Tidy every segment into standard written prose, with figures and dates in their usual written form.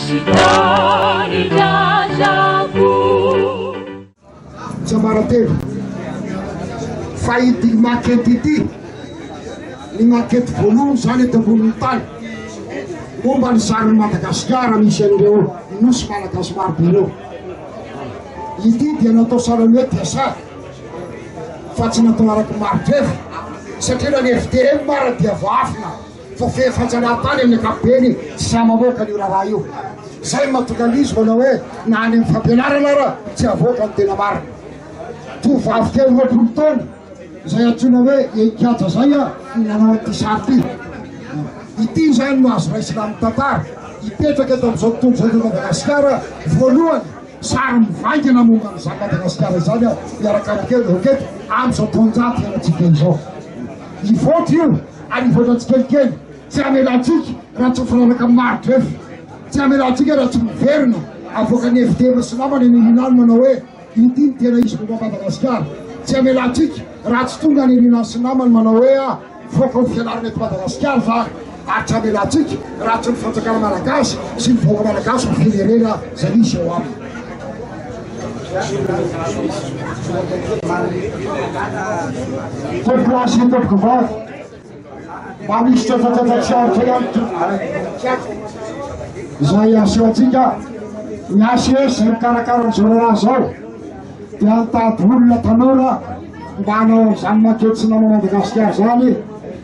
sy tanindrazako. Tsiambaratelo fa ity maquette ity ny maquette voalohany izany eto ambonin'ny tany momba ny sarin'i Madagasikara misy an'ireo nosy malagasy maro be ireo. Ity dia natao sahala ny hoe dessin fa tsy natao araka ny mari-drefy satria raha ny FDM ara dia voaafina fa fehy fanjanahantany amin'ny ankapobeny tsy sahy mamoaka an'io raharaha io. Izay no mahatonga an'izy manao hoe na any amin'ny fampianarana ara tsy avoaka ny tena marina. Tovovavy kely 20 taona izay antsoina hoe Heninkaja izay no nanao an'ity sary ity. Ity izany no azo raisina amin'ny tantara hipetraka eto amin'izao tontolo izao eto Madagasikara voalohany sary mivaingana momba an'izany Madagasikara izany miaraka amin'ny roquette amin'izao taonjato iainantsika izao. Hivoatra io ary hivoatra tsikelikely. Tsy hamela antsika raha tsy mifanaraka amin'ny mari-drefy. Tsy hamela antsika raha tsy miverina avoakan'ny FDM sy namany any Irinany manao hoe ity ny tena izy momba Madagasikara. Tsy hamela antsika raha tsy tonga any Irinany sy namany manao hoe avoaka ho fianarana eto Madagasikara izany. Ary tsy hamela antsika raha tsy ny fanjakana malagasy sy ny vahoaka malagasy no firenena izay misy eo aminy. Tompokolahy sy tompokovavy, mba misy tsatsatsa tsy aritra ihany tompoko izay aseho antsika ny HCS izay mikarakara an'izao raharaha izao dia nitady olona tanora mba hanao an'izany maquette sy nanao Madagasikara izany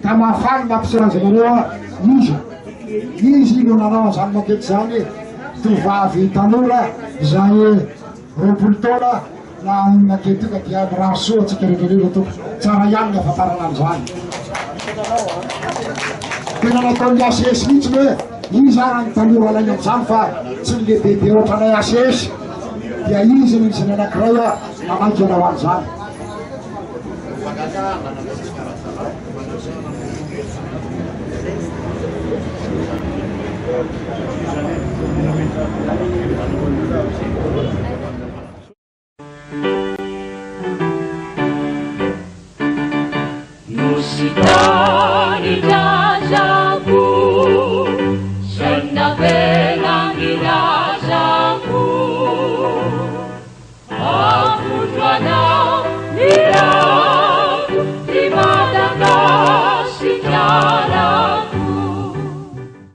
ka mahafaly mampiseho azy anareo izy izy no nanao an'izany maquette izany tovovavy tanora izay 20 taona na inona kely tonga dia mirary soa antsika rehetra rehetra tompoko. Tsara ihany ny ahafantarana an'izany. Tena nataon'ny ACS mihitsy ny hoe iza ara ny tanora alaina amin'izany fa tsy ny lehibebe ohatranay ACS dia izy no isan'ny anankiray nanaiky hanao an'izany.